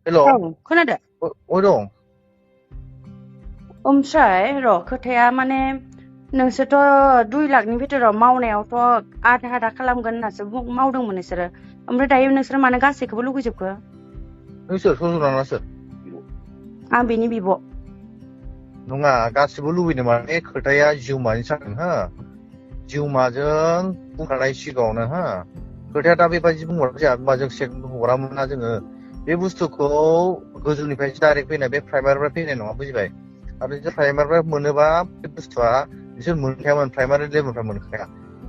हेल' औ खोनादो अ दं ओमफ्राय र' खोथाया माने नोंसोरथ' 2 लाखनि भितराव मावनायावथ' आधा आधा खालामगोन होननासो मावदोंमोन नोंसोरो ओमफ्राय दायो नोंसोर मानो गासैखौबो लुगैजोबखो नों सोर सज'ना सोर आं बेनि बिब' नङा गासिबो लुबैनो माने खोथाया जिउमानि जागोन हो जिउमाजों बुंखानाय सिगाङावनो हो खोथाया दा बेबायदि बुंहरबाय जाया होमबा जों सेकेन्ड हरामोन ना जोङो बे बुस्थुखौ गोजौनिफ्राय डाइरेक्ट फैनाय बे प्राइमारिनिफ्राय फैनाय नङा बुजिबाय आरो बिसोर प्राइमारिनिफ्राय मोनोबा बे बुस्थुआ बिसोर मोनखायामोन प्राइमारि लेभेलनिफ्राय मोनखाया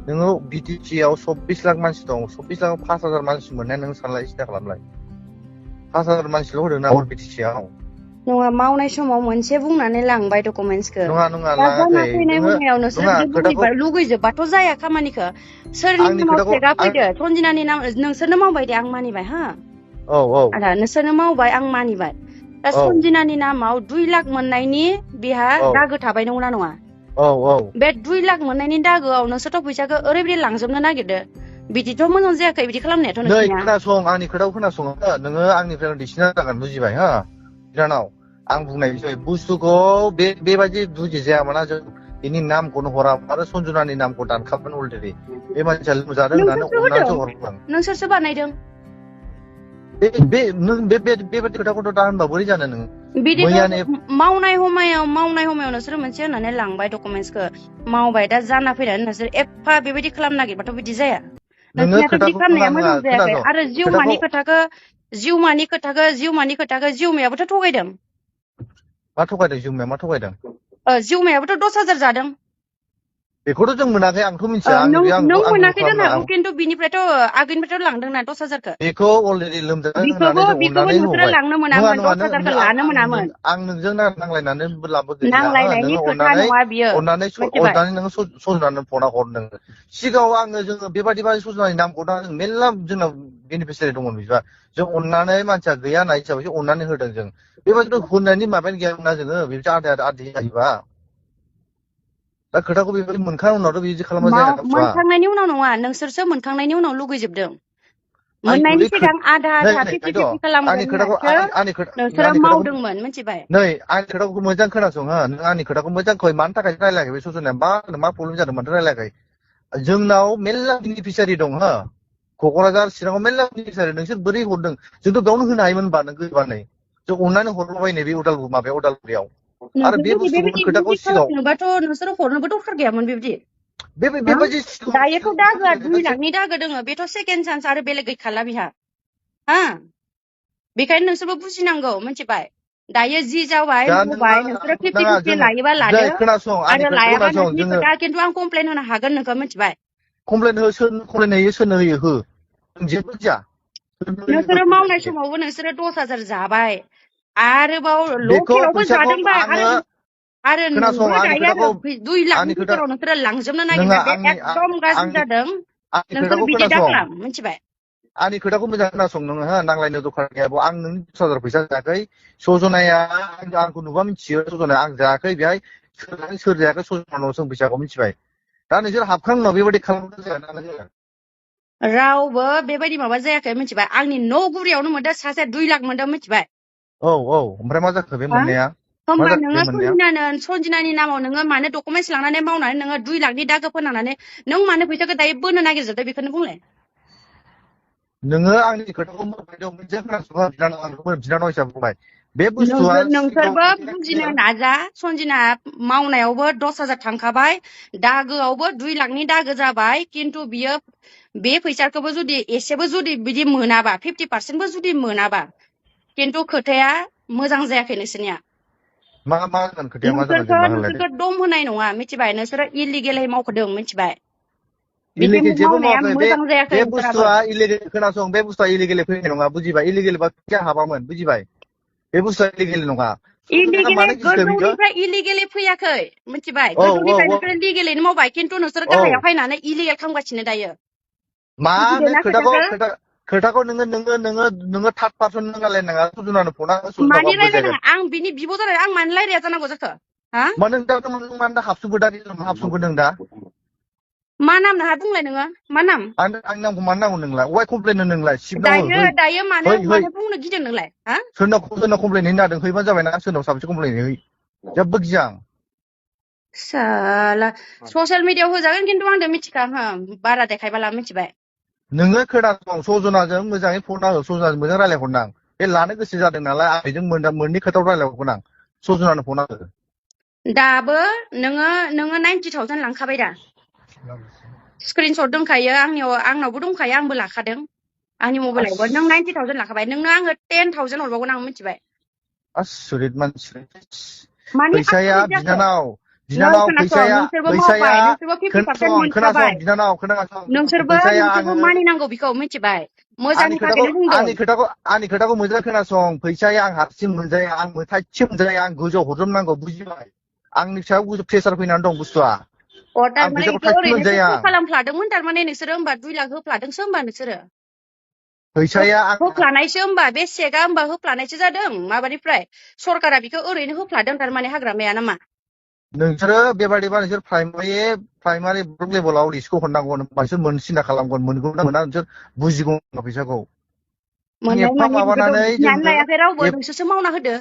नोङो बिटिसि आव 24 लाख मानसि दं 24 लाख 5,000 मानसि मोननाय नों सानलाय सिन्था खालामलाय 5,000 मानसिल' होदों ना बिटिसि आव नङा मावनाय समाव मोनसे बुंनानै लांबाय डकुमेन्टसखौ नङा नङा दा जाना लाङाखै फैनाय नोङो समायाव नोंसोरो नङा बिदि खोथाखौ लुगैजोबबाथ' जाया खामानिखौ सोरनि आंनि नामाव खोथाखौ चेकआ फैदो सन्जिनानि नाम नोंसोरनो मावबाय दे आं मानिबाय हा औ औ आदा नोंसोरनो मावबाय आं मानिबाय दा औ सन्जिनानि नामाव 2 लाख मोननायनि बेहा औ दागो थाबाय नंगौना नङा औ औ बे 2 लाख मोननायनि दागोआव नोंसोरथ' फैसाखौ ओरैबायदि लांजोबनो नागिरदो बिदिथ' मोजां जायाखै बिदि खालामनायाथ' नै नोंसिनिया खोनासं आंनि खोथाखौ खोनासं नोङो आंनिफ्राय दिसिना जागोन बुजिबाय हो बिनानाव आं बुंनाय बुस्थुखौ बेबायदि बुजिजायामोना जों बेनि नामखौनो हरा आरो सन्जुनानि नामखौ दानखाबाय अलरेडि बे मानसिया लोमजादों होननानै नोंसोरसो अननानैसो होदों हरदों नोंसोरसो बानायदों नों बेबायदि खोथाखौथ' दा होनबा बोरै जानो नोङो बिदिथ' मैयानो मावनाय समायाव नोंसोर मोनसे होननानै लांबाय डकुमेन्टसखौ मावबाय दा जाना फैनानै नोंसोर एफा बेबायदि खालामनो नागिरबाथ' बिदि जाया नोङो नोंसिनाथ' बिदि खोथाखौ खालामनाया नङा मोजां जायाखै खोनासं आरो खोथाखौ जिउमानि खोथाखौ जिउमायाबोथ' थगायदों मा थगायदों जिउमाया मा थगायदों जिउमायाबोथ' 10,000 जादों बेखौथ' जों मोनाखै आंथ' मिथिया नों आंबो मोनाखै जानो खालामनो हागौ खिन्थु बिनिफ्रायथ' आगोलनिफ्रायथ' लांदोंना 10,000खौ बेखौ अलरेडि लोमजादों होननानै जों बिखौबो अननानै नोंसोरो होबाय लांनो नङा मोनामोन नङा 10,000खौ लानो मोनामोन आं नोंजों नांलायनानै लाबो गैया हो नांलायनायनि नोङो खोथा नङा बियो मिथिबाय अननानै नोङो सजनानै फना हर नोङो सिगाङाव जोङो बेबायदि सजनानि नामखौ दा जों मेरला जोंनाव बेनिफिसियारि दंमोन बिदिबा जों अननानै मानसिया गैया होननाय हिसाबैसो अननानै होदों जों बेबायदिथ' होनायनि माबायानो गैयामोन जोङो बेबायदि आदै जायोबा दा खोथाखौ बेबायदि मोनखांनायनि उनावथ' बिदि खालामबा जाया बुस्थुआ मोनखांनायनि उनाव नङा नोंसोरसो मोनखांनायनि उनाव लुगैजोबदों मोननायनि आइखौलै सिगां आधा आधा नै 50-50 आंनि खालामगोन खोथाखौ होननासो नोंसोरो आंनि खोथाखौ मावदोंमोन मिथिबाय नै आंनि खोथाखौ मोजां खोनासं हो नों आंनि खोथाखौ मोजां खोनासं मानि थाखाय रायलायाखै बे सजनाया मा प्रब्लेम जादों माथो रायलायाखै जोंनाव मेरला बेनिफिसियारि दं हो क'क्राझार चिराङाव मेरला बेनिफिसियारि नोंसोर बोरै हरदों जोंथ' बेयावनो होनो हायोमोन होनबा नों गैबानै जों अननानै हरलाबायनो बे उदालगुरियाव आरो बे नोंसोर बुस्थुखौ खोथाखौ बेबायदि सिगाङाव खालामनोबाथ' नोंसोर हरनोबो दरखार गैयामोन बेबायदि बेबायदि दायोथ' दागोआ 2 लाखनि दागो दोङो बेथ' सेकेन्ड चान्स आरो बेलेग गैखाला बिहा हा बेखायनो नोंसोरबो बुजिनांगौ मिथिबाय दायो जि जाबाय दा मावबाय नोंसोरो नङा 50-50 जोङो लायोबा नै लादो खोनासं आंनि आरो खोथाखौ लायाबा खोनासं नोंसोरनि जोङो खोथा खिन्थु आं कमप्लेन होनो हागोन नोंखौ मिथिबाय कमप्लेन होयो सोरनो होयो हो जेबो जाया नोंसोरो मावनाय समावबो नोंसोरो 10,000 जाबाय आरोबाव बेखौ लकेलावबो फैसाखौ जादोंबा आङो आरो खोनासं नोंबो आंनि दायो खोथाखौ 2 लाखनि आंनि खोथा भितराव नोंसोरो लांजोबनो नोङा नागिरनाय बे एकदम गाज्रि जादों आंनि नोंसोर खोथाखौ बिदि दा खोनासं खालाम मिथिबाय आंनि खोथाखौ मोजां खोनासं नोङो हो नांलायनो दरखार गैया आं नोंनि 10,000 फैसा जायाखै सजनाया आंखौ नुबा मिथियो सजनाया आं जायाखै बेहाय सोर जायाखै सजनानाव जों फैसाखौ मिथिबाय दा नोंसोर हाबखांनायनि उनाव बेबायदि खालामनो जाया रावबो बेबायदि माबा जायाखै मिथिबाय आंनि न' गुरियावनो मोनदों सासे 2 लाख मोनदों मिथिबाय औ ओमफ्राय मा जाखो बे मोननाया मा होमबा जाखो बे नोङो मोननाया सन्जिनानि नामाव नोङो मानो डकुमेन्टस लांनानै मावनानै नोङो 2 लाखनि दागो फोनांनानै नों मानो फैसाखौ दायो बोनो नागिरजोबदों बेखौनो बुंलाय नोङो आंनि खोथाखौ मोनसे खोनासंहा बिनानाव हिसाबै बुंबाय बे बुस्थुआ नोंसोरबो बुजिनो नाजा सन्जिना मावनायावबो 10,000 थांखाबाय दागोआवबो 2 लाखनि दागो जाबाय खिन्थु बियो बे फैसाखौबो जुदि एसेबो जुदि बिदि मोनाबा 50%बो जुदि मोनाबा खिन्थु खोथाया मोजां जायाखै नोंसोरनिया मा जागोन खोथाया मा जागोन जेनेबा होनलायदो नोंसोरखौ दम होनाय नङा मिथिबाय नोंसोरो इलिगेलै मावखदों मिथिबाय बिदि इलिगेल जेबो मावनाया मावाखै मोजां जायाखै बे नोंसोराबो बुस्थुआ इलिगेल खोनासं बे बुस्थुआ इलिगेल फैनाय नङा बुजिबाय इलिगेल बा हाबामोन बुजिबाय बे बुस्थुआ इलिगेल नङा मानो गिखो बियो गोजौनिफ्राय इलिगेलै फैयाखै मिथिबाय औ गोजौनिफ्राय नोंसोरो लिगेलैनो मावबाय खिन्थु नोंसोर औ गाहायाव फैनानै इलिगेल खालामगासिनो दायो मा नों बुजिदोंना खोथाखौ नोङो थार्द पार्सन नों रायलायनाङा सुजुनानो फना मानि सुजुनाबा बुजायगोन रायलायनाङा आं बिनि बिब' जानाय आं मानो रायलाया जानांगौ जाखो हा मा नों दा हाबसुंखो दा हाबसुंखो नों दा मा नाम नोंहा बुंलाय नोङो मा नाम आं नामखौ मानो नांगौ नोंलाय वाइ कमप्लेन नोंलाय सिबनांगौ दायो मानो बुंनो गिदों नोंलाय हा सोरनाव कमप्लेन हैनो नागिरदों हैबानो जाबायना सोरनाव साबेसे कमप्लेन है जेबो गिया आं साला ससियेल मिडियायाव होजागोन खिन्थु आंदो मिथिखा बारा देखायबाला मिथिबाय नोङो खोनासं सजनाजों मोजाङै फन हो सजनाजों मोजां रायलायहरनां बे लानो गोसो जादों नालाय आं बेजों मोननै खोथायाव रायलायहरगोन आं सजनानो फन हो दाबो नोङो 90,000 लांखाबाय दा स्क्रिनशट दंखायो आंनावबो दंखायो आंबो लाखादों आंनि मबाइलावबो नों 90,000 लाखाबाय नोंनो आङो 10,000 हरबावगोन आं मिथिबाय आसुरित मानसि फैसाया बिनानाव फैसाया खोनासं बिनानाव नोंसोरबो मानिनांगौ बेखौ मिथिबाय मोजांनि थाखायनो बुंदों आंनि खोथाखौ मोजां खोनासं फैसाया आं हारसिं मोनजाया आं थाइसे मोनजाया आं गोजौआव हरजोबनांगौ बुजिबाय आंनि सायाव गोजौ प्रेसार फैनानै दं बुस्थुआ आं फैसाखौ थाइसे मोनजाया खालामफ्लादोंमोन थारमाने नोंसोरो होमबा 2 लाख होफ्लादोंसो होमबा नोंसोरो फैसाया होफ्लानायसो होमबा बे चेकआ होमबा होफ्लानायसो जादों माबानिफ्राय सरकारा बेखौ ओरैनो होफ्लादों थारमाने हाग्रामाया नामा नोंसोरो बेबादिबा नोंसोर प्राइमारि ब्लक लेभेलाव लिस्टखौ हरनांगौ नोंसोर सिन्था खालामगोन मोनगौ ना मोना नोंसोर बुजिगौ फैसाखौ एफा माबानानै लायाखै रावबो नोंसोरसो मावना होदो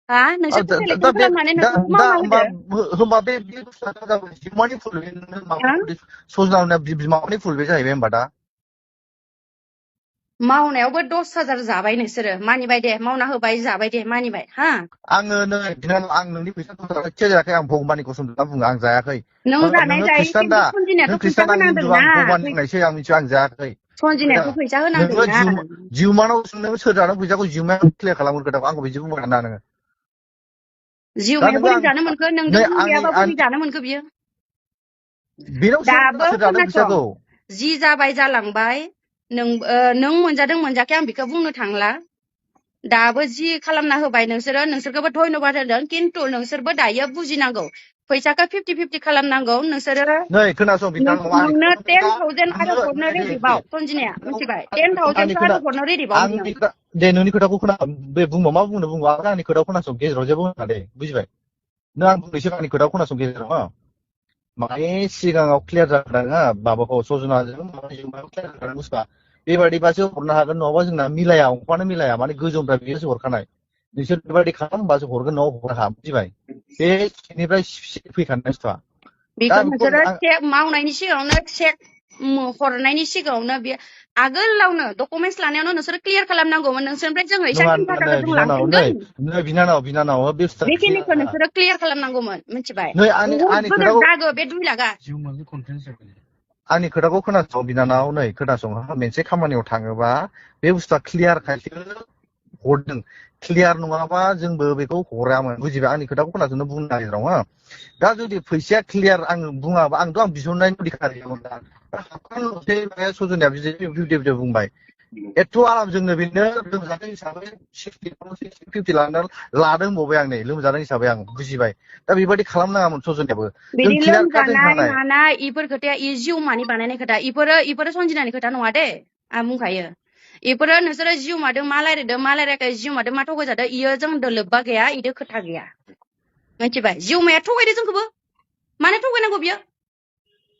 हा नोंसोर सेलेक्सन खालामनानै नोंसोरसो मावना होदो होमबा बे बुस्थुआ जाबाय बिमानि फुल सजनावना बिमानि फुल बे जाहैबाय होमबा दा मावनायावबो 10,000 जाबाय नोंसोरो मानिबाय दे मावना होबाय जाबाय दे मानिबाय हा आङो नै बिनानाव आं नोंनि फैसाखौ जायाखै जायाखै आं भगबाननि कसम दा बुङो आं जायाखै नों जानाय खृष्टान दा नों खृष्टान आं हिन्दु आं भगबान बुंनायसै आं मिथियो आं जायाखै सनजिनायाथ' फैसा होनांदोंना जिउमानाव नों सोर जानो फैसाखौ जिउमाया क्लियार खालामगोन खोथाखौ आंखौ बिदि बुंबाय ना नोङो जिउमाया बोरै जानो मोनखो नोंदों गैयाबा बोरै जानो मोनखो बियो दाबो खोनासं जि जाबाय जालांबाय नों मोनजादों मोनजाखै आं बेखौ बुंनो थांला दाबो जि खालामना होबाय नोंसोरखौबो धन्यबाद होदों खिन्थु नोंसोरबो दायो बुजिनांगौ फैसाखौ 50-50 खालामनांगौ नोंसोरो नोंनो 10,000 आरो हरनो रेडिबाव सनजिनाया मिथिबाय 10,000 आरो हरनो रेडिबाव दे नोंनि खोथाखौ खोना बे बुंबा मा बुंनो बुंबा आंनि खोथाखौ खोनासं गेजेराव जेबो होना दे बुजिबाय नों आं बुंनोसै आंनि खोथाखौ खोनासं गेजेराव माने सिगाङाव क्लियार जागोन हा माबाखौ सजनाजों क्लियार जागोन बुस्थुआ बेबादिबासो हरनो हागोन नङाबा जोंना मिलाया अंकआनो मिलाया माने गोजौनिफ्राय बियोसो हरखानाय नोंसोर बेबायदि खालाम होमबासो हरगोन न'आव हरहा बुजिबाय बे सिटनिफ्राय फैखानाय बुस्थुआ बेखौ नोंसोरो चेक मावनायनि सिगाङावनो चेक हरनायनि सिगाङावनो बे आगोलावनो डकुमेन्टस लानायावनो नोंसोरो क्लियार खालामनांगौमोन नोंसोरनिफ्राय जोङो इसांखिनि थाखाखौ जों लांफिनगोन बिनानाव बेखिनिखौ नोंसोरो क्लियार खालामनांगौमोन मिथिबाय गोदोर दागो बे 2 लाखआ आंनि खोथाखौ खोनासं बिनानाव नै खोनासं मोनसे खामानियाव थाङोबा बे बुस्थुआ क्लियार खायसो हरदों क्लियार नङाबा जोंबो बेखौ हरामोन बुजिबाय आंनि खोथाखौ खोनासंनो बुंनो नागिरदों दा जुदि फैसाया क्लियार आं बुङाबा आं बिहरनायनि अधिकार गैयामोन दा सजनाया बिदि बुंबाय एथ' आराम जोंनो बेनो लोमजादों हिसाबै 50 लादों होनबावबाय आं नै लोमजादों हिसाबै आं बुजिबाय दा बेबायदि खालामनाङामोन सजनायाबो बिदि लोमजानाय मानाय इफोर खोथाया जिउमानि बानायनाय खोथा इफोरो सनजिनानि खोथा नङा दे आं बुंखायो इफोरो नोंसोरो जिउमादों मा रायलायदों मा रायलायाखै जिउमादों मा थगायजादों इयो जोंदो लोब्बा गैया इदो खोथा गैया मिथिबाय जिउमाया थगायदो जोंखौबो मानो थगायनांगौ बियो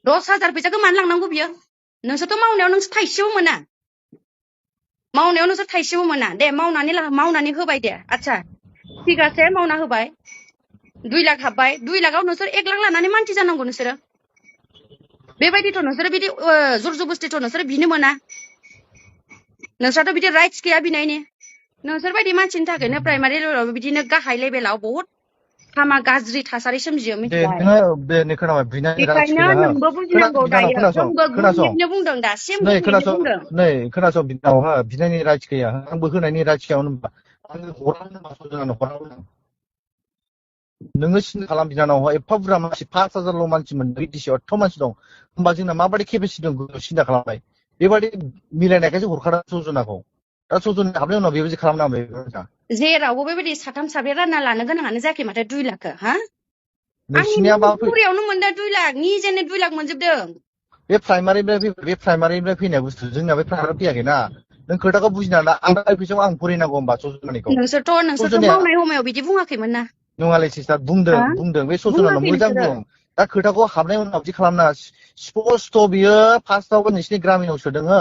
10,000 फैसाखौ मानो लांनांगौ बियो नोंसोरथ' मावनायाव नोंसोर थाइसेबो मोना दे मावनानै होबाय दे आच्छा थिगासे मावना होबाय 2 लाख हाबबाय 2 लाखआव नोंसोर 1 लाख लानानै मानसि जानांगौ नोंसोरो बेबायदिथ' नोंसोरो बिदि जर जबस्तिथ' नोंसोरो बिनो मोना नोंस्राथ' बिदि राइट्स गैया बिनायनि नोंसोर बायदि मानसिनि थाखायनो प्राइमारि लेभेलाव बिदिनो गाहाय लेभेलाव बहुत हामा गाज्रि थासारि सोमजियो मिथिबाय बेखायनो नोंबो बुजिनांगौ दायो जोंबो गुबुननिनो बुंदों दासिम बुंदों नै खोनासं बिनानाव बिनायनि राइट्स गैया आंबो होनायनि राइट्स गैया होनबा आङो हरामोन नोङो सिन्था खालाम बिनानाव एफा बुरजा मानसि 5,000ल' मानसि मोनदों बिटिसिआव एथ' मानसि दं होमबा जोंना माबायदि केपेसिटि दं सिन्था खालामबाय बेबायदि मिलायनायखायसो हरखादों सजनाखौ दा सजना हाबनायनि उनाव बेबायदि खालामनांगौ जेरावबो बेबायदि 3-4 रानना लानो गोनाङानो जायाखै माथो 2 लाखखौ हा नोंसिनिया बुरियावनो मोनदों 2 लाख निजेनो 2 लाख मोनजोबदों बे प्राइमारिनिफ्राय फैनाय बुस्थु जोंना बे प्राइमारि फैयाखैना नों खोथाखौ बुजिना ला आं फैसाखौ आं फरायनांगौ होमबा सजनानिखौ नोंसोरथ' मावनाय समाव बिदि बुङाखैमोन ना नङालै सिस्टार बुंदों बे सजनानाव मोजां बुं दा खोथाखौ हाबनाय उनाव बिदि खालामनाङा स्पस्ट' बियो फार्स्टआवबो नोंसिनि ग्रामिनाव सोदों हो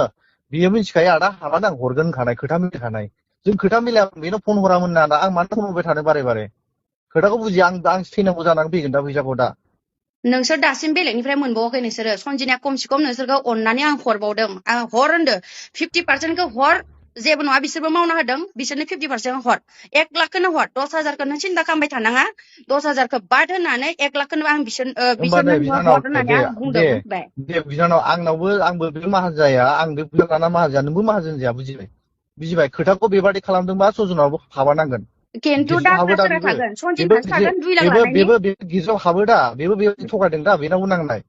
बियो मिथिखायो आदा हाबानो आं हरगोन होनखानाय खोथा मिलायखानाय जों खोथा मिलाया बेनो फन हरामोन ना दा आं मानो फन हरबाय थानो बारे बारे खोथाखौ बुजिया आं थैनांगौ जानानै फैगोन दा फैसाखौ दा नोंसोर दासिम बेलेगनिफ्राय मोनबावाखै नोंसोरो सनजिनाया खमसे खम नोंसोरखौ अननानै आं हरबावदों आं हर होनदो 50%खौ हर जेबो नङा बिसोरबो मावना होदों बिसोरनो 50% हर 1 लाखखौनो हर 10,000खौ नों सिन्था खालामबाय थानाङा 10,000खौ बाद होनानै 1 लाखखौनो आं होमबा नै बिसोरनो बिनानाव हर होननानै आं बुंदों दे मिथिबाय दे बिनानाव आंबो बे माहाजोन जाया आं बे फैसा लाना माहाजोन जाया नोंबो माहाजोन जाया बुजिबाय खोथाखौ बेबादि खालामदोंबा सजनावबो हाबा नांगोन खिन्थु गिर्जायाव हाबो दा दाग्राफोरा बेबो थागोन बेबो सनजिनासो थागोन 2 लाख लानायनि बेबो गिर्जायाव हाबो दा बेबो बेबायदि थगायदों दा बेनावबो नांनाय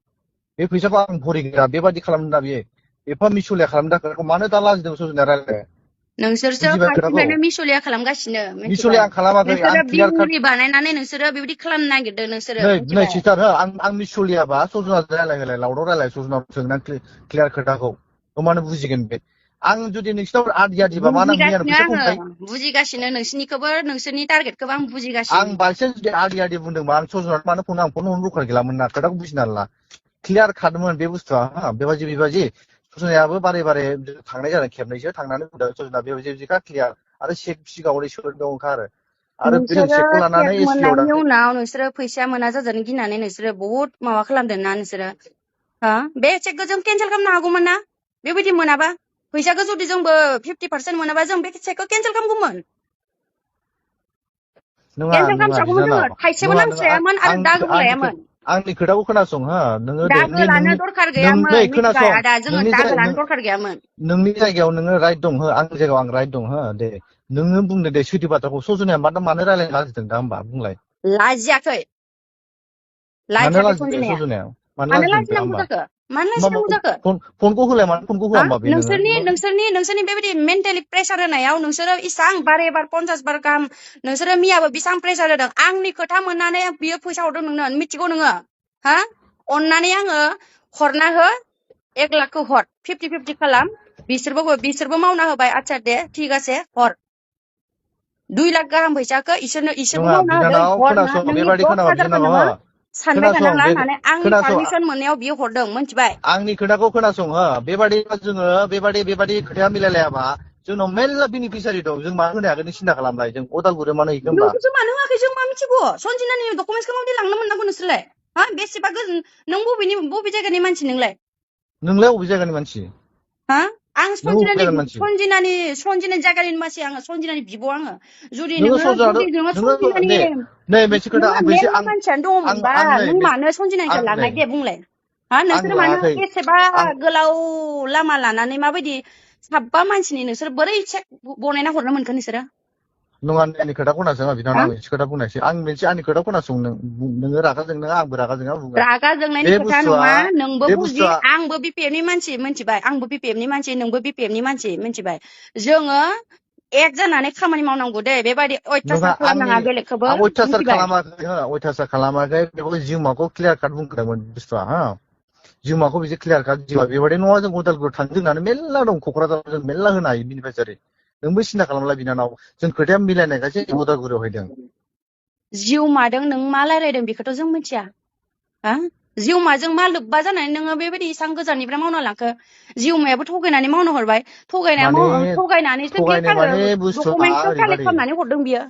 बे फैसाखौ आं भरिगोन बेबादि खालामदों दा बेयो एफा मिसलिया खालामदों खोथाखौ मानो दा लाजिदों सजना रायलायनो नोंसोरसो बुजिबाय खोथाखौ फार्स्टनिफ्रायनो मिसलिया खालामगासिनो मिथिबाय मिसलिया आं खालामाखै आं नोंसोरो क्लियार काट बिहुंरि बानायनानै नोंसोरो बेबायदि खालामनो नागिरदों नोंसोरो नै मिथिबाय सिस्टार हो आं मिसलियाबा सजना रायलाय लावदाव रायलाय सजना सोंना क्लियार खोथाखौ होमबानो बुजिगोन बे आं जुदि नोंसिनाव आदिबा मा नां मैयानो फैसा खमखाय बुजिगासिनो नोंसिनिखौबो नोंसोरनि टारगेटखौबो आं आं बुजिगासिनो बांसिन जुदि आदि बुंदोंबा आं सजना मानो फन हरनो दरखार गैलामोन ना खोथाखौ बुजिना ला क्लियार खादोंमोन बे बुस्थुआ बेबायदि सजनायाबो बारे बारे थांनाय जादों खेबनैसो थांनानै बुंदों सजना बेबायदिखा क्लियार आरो चेक सिगाङाव सोदोंखा आरो बे नोंसोरो चेकखौ लानानै चेक एसपिआव मोननायनि दाख्लै उनाव नोंसोरो फैसा मोना जाजानो गिनानै नोंसोरो बहुत माबा खालामदों ना नोंसोरो हा बे चेकखौ जों केन्सेल खालामनो हागौमोन ना बेबायदि मोनाबा फैसाखौ जुदि जोंबो 50% मोनाबा जों बे चेकखौ केन्सेल खालामगौमोन केन्सेल खालामजागौमोन जोङो थाइसेबो नांस्रायामोन आरो दागोबो लायामोन आंनि खोथाखौ खोनासं हो नोङो दे दागो लानो दरखार गैयामोन नै मिथिबाय खोनासं आदा जोङो दागो लानो दरखार गैयामोन नोंनि जायगायाव नोङो राइट दं हो आंनि जायगायाव आं राइट दं हो दे नोङो बुंदो दे सैथो बाथ्राखौ सजनाया मानो रायलायनो लाजिदों दा होमबा बुंलाय लाजियाखै मानो लाजियाखै लाजिदों सनजिनाया सजनाया मानो मानो लाजिदों लाजिनांगौ होमबा जाखो मानो लाजिनांगौ जाखो फनखौ होलाय मानो फनखौ होआ होमबा बे नोंसोरनि बेबायदि मेन्टेलि प्रेसार होनायाव नोंसोरो इसां बारे बार 50 बार गाहाम नोंसोरो मियाबो बेसेबां प्रेसार होदों आंनि खोथा मोननानै बियो फैसा हरदों नोंनो मिथिगौ नोङो हा अननानै आङो हरना हो 1 लाखखौ हर 50-50 खालाम बिसोरबो मावना होबाय आচ্ছা दे ठीक আছে हर 2 लाख गाहाम फैसाखौ इसोरबो मावना होदों हरना नोंनि 10,000खौ नोङो सानबाय थानांला होननानै आंनि पारमिसन मोननायाव बियो हरदों मिथिबाय आंनि खोथाखौ खोनासं हो बेबादि खोथाया मिलायलायाबा जोंनाव मेल्ला बेनिफिसियारि दं जों मानो होनो हागोन सिन्था खालामलाय जों अदालगुरियाव मानो हैखो होमबा नोंखौसो मानो होआखै जों मा मिथिगौ सनजिनानि डकुमेन्टसखौ माबायदि लांनो मोननांगौ नोंसोरलाय हा बेसेबा गोजोन नों बबे जायगानि मानसि नोंलाय बबे जायगानि मानसि हा आं सनजिनानि जायगानि मानसि आङो सनजिनानि बिब' आङो जुदि नोङो सनजिनानि नै मोनसे खोथा नोङो आं मेरला मानसियानो दङमोनबा नै नों मानो सनजिनानिखौ लांनाय दे बुंलाय हा आं नोंसोर मानो लाङाखै एसेबा गोलाव लामा लानानै माबायदि साबा मानसिनि नोंसोर बोरै चेक बनायना हरनो मोनखो नोंसोरो नङा आंनि खोथा खोनासं बिनानाव आं मोनसे खोथा बुंनायसै आंनि खोथा खोनासं नोङो रागा जोंनो आंबो रागा जोंना बुंगोन रागा जोंनायनि खोथा नङा नोंबो बुजि आंबो बिपिएफनि मानसि मिथिबाय आंबो बिपिएफनि मानसि नोंबो बिपिएफनि मानसि मिथिबाय जोङो एक जानानै खामानि मावनांगौ दे बेबायदि अयथासार खालामनाङा बेलेगखौबो मिथिबाय अयथासार खालामाखै बेखौ जिउमाखौ क्लियार काट बुंखादोंमोन बुस्थुआ हा जिउमाखौ बिदि क्लियार काट जिउमा बेबायदि नङा जों उदालगुरियाव थांनो जोंनानो मेरला दं क'क्राझाराव जों मेरला होनो हायो बेनिफिसियारि नोंबो सिन्था खालामला बिनानाव जों खोथाया मिलायनायखायसो उदालगुरियाव हैदों जिउमादों नों मा रायलायदों बेखौथ' जों मिथिया हा जिउमाजों मा लोब्बा जानानै नोङो बेबायदि इसां गोजाननिफ्राय मावना लांखो जिउमायाबो थगायनानै मावनो हरबाय थगायनानैसो बे बुस्थुआ डकुमेन्टखौ कालेक्ट ओरैबादि खालामनानै हरदों बियो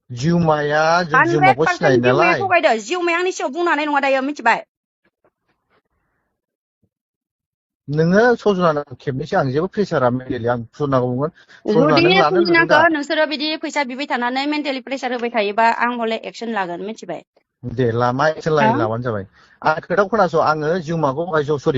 जिउमाया जों जिउमाखौ सिनायो 100% जिउमाया नालाय थगायदो जिउमाया आंनि सिगाङाव बुंनो हानाय नङा दायो मिथिबाय नोङो सजनानो खेबनैसो आं जेबो प्रेसारा मेन्टेलि आं सजनाखौ बुंगोन जुदि नों लानो लुबैदों सनजिनाखौ दा नोंसोरो बिदि फैसा बिबाय थानानै मेन्टेलि प्रेसार होबाय थायोबा आं हले एक्सन लागोन मिथिबाय दे लामा एक्सन लाबानो जाबाय आं खोथाखौ खोनास आङो जिउमाखौ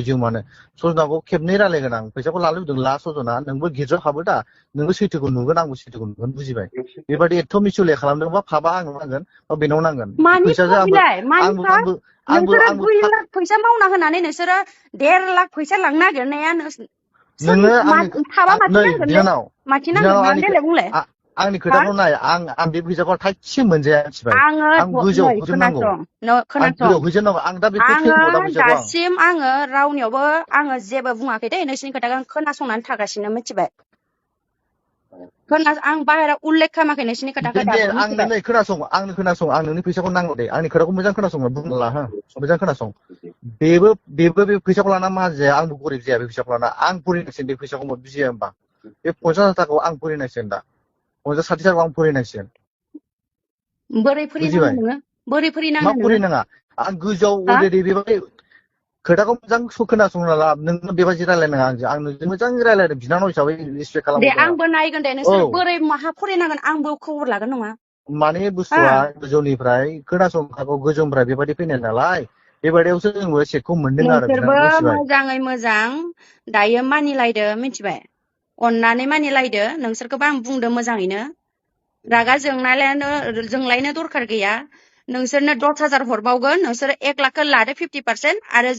जिउमानो सजनाखौ खेबनै रायलायगोन आं फैसाखौ लानो लुबैदों ला सजना नोंबो गिर्जायाव हाबो दा नोंबो सैथोखौ नुगोन आंबो सैथोखौ नुगोन बुजिबाय बेबादि एथ' मिसलिया खालामदोंबा फाबा आंनाव नांगोन बा बेनाव नांगोन मानि फैसाजों फाबिलाय मानि फा नोंसोरो आंबो 2 लाख फैसा मावना होनानै नोंसोरो 1.5 लाख फैसा लांनो नागिरनाया नोङो थाबा माथि नै नांगोन बिनानाव माथि नांगोन मा देलाय बुंलाय आंनि खोथाखौ नाय आं बे फैसाखौ थाइसे मोनजाया मिथिबाय आं गोजौआव होजोबनांगौ आं गोजौआव होजोबनांगौ आं दा बेखौ फैनांगौ दा फैसाखौ दासिम आङो रावनियावबो आङो जेबो बुङाखै दे नोंसिनि खोथाखौ आं खोनासंनानै थागासिनो मिथिबाय आं बाहेराव उल्लेख खालामाखै नोंसिनि खोथाखौ दे दाबो आं मिथिबाय नै खोनासं आं नोंनि फैसाखौ नांगौ दे आंनि खोथाखौ मोजां खोनासं बुंनो ला हो मोजां खोनासं बेबो बे फैसाखौ लाना मा जाया आंबो गरिब जाया बे फैसाखौ लाना आं फरायनांसिगोन बे फैसाखौ बुजिया होमबा बे 50,000 थाखाखौ आं फरायनांसिगोन दा 50-60 थाखाखौ आं फरायनांसिगोन बोरै फोरिनाङो बुजिबाय नोङो बोरै मा फोरिनाङो नोङो फरायनाङा आं गोजौआव हा अलरेडि बेबायदि खोथाखौ मोजां खोनासंना ला नोङो बेबायदि रायलायनाङा आं नोंजों मोजां रायलायदों बिनानाव हिसाबै रिसपेक्ट दे खालामहरदों आंबो नायगोन दे आं नोंसोर औ बोरै माहा फरायनांगोन आंबो खबर लागोन नङा माने हा बुस्थुआ गोजौनिफ्राय खोनासंखागौ गोजौनिफ्राय बेबायदि फैनाय नालाय बेबायदियावसो जोंबो सेटखौ मोनदों आरो नोंसोरबो बिनानाव मिथिबाय मोजाङै मोजां दायो मानिलायदो मिथिबाय अननानै मानिलायदो नोंसोरखौबो आं बुंदों मोजाङैनो रागा जोंलायनो दरखार गैया नोंसोरनो 10,000 हरबावगोन नोंसोरो 1 लाखखौ लादो 50% आरो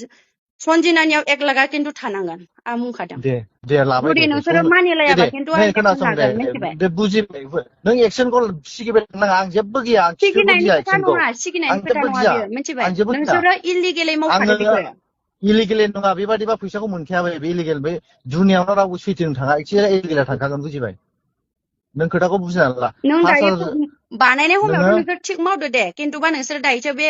सन्जिनानियाव 1 लाखा खिन्थु थानांगोन आं बुंखादों दे लाबाय जुदि दे नोंसोरो दे मानिलायाबा दे खिन्थु नै आं एक्सन खोनासं लागोन मिथिबाय दे बुजिबाय नों एक्सनखौ सिगिबाय नाङा आं जेबो गैया आं खिथुबो सिगिनायनि गिया खोथा एक्सनखौ नङा आं सिगिनायनि खोथा जेबो नङा गिया बेयो मिथिबाय आं जेबो गिया नोंसोरो इलिगेलै मावखादो आङो बेखौ इलिगेल नङा बेबादिबा फैसाखौ मोनखाया बे इलिगेल बे दुनियावनो रावबो सैथोजों थाङा एसे इलिगेला थांखागोन बुजिबाय नों खोथाखौ बुजिना ला नों दायो 5,000 बानायनाय नोङो समावथ' नोंसोर थिग मावदो दे खिन्थुबा नोंसोर दायोसो बे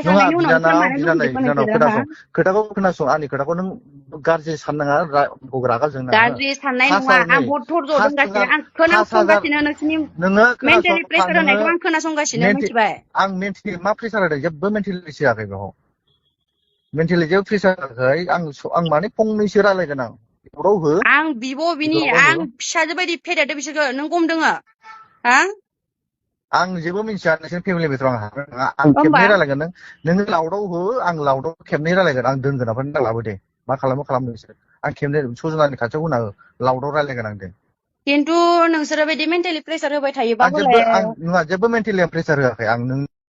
नङा सफायखांनायनि उनाव नोंसोर मानो लुबैजोबखो बिनानाव नोंसोरो हा खोनासं खोथाखौ आंनि खोथाखौ नों गाज्रि साननाङा रागा जोंनाङा हो गाज्रि साननाय नङा 5,000 आं नै बहुत धर्ज 5,000 दंगासिनो आं 5,000 खोनासंगासिनो नोंसोरनि नोङो खोनासं मेन्टेलि प्रेसार नोङो होनायखौ आं खोनासंगासिनो मिथिबाय आं मेन्टेलि मा प्रेसार होदों जेबो मेन्टेलि होआखै बेयाव मेन्टेलि जेबो प्रेसार होआखै आं माने फंनैसो रायलायगोन आं बेफोराव हो आं बिनि बेफोराव आं हो फिसाजो बायदि फेदेरदो बिसोरखौ नों गम दोङो हा आं जेबो मिन्थिया नोंसोर फेमिलि मेटर आं हाबनो नङा आं होमबा खेबनै रायलायगोन नोङो लाउदाव हो आं लाउदाव खेबनै रायलायगोन आं दोनगोन ओमफ्राय नों लाबो दे मा खालाम नोंसोर आं खेबनै सजनानि खाथियाव होना हो लाउदाव रायलायगोन आं दे खिन्थु नोंसोरो बिदि मेन्टेलि प्रेसार होबाय थायोबा आं हले जेबो मेन्टेलि प्रेसार होआखै आं नों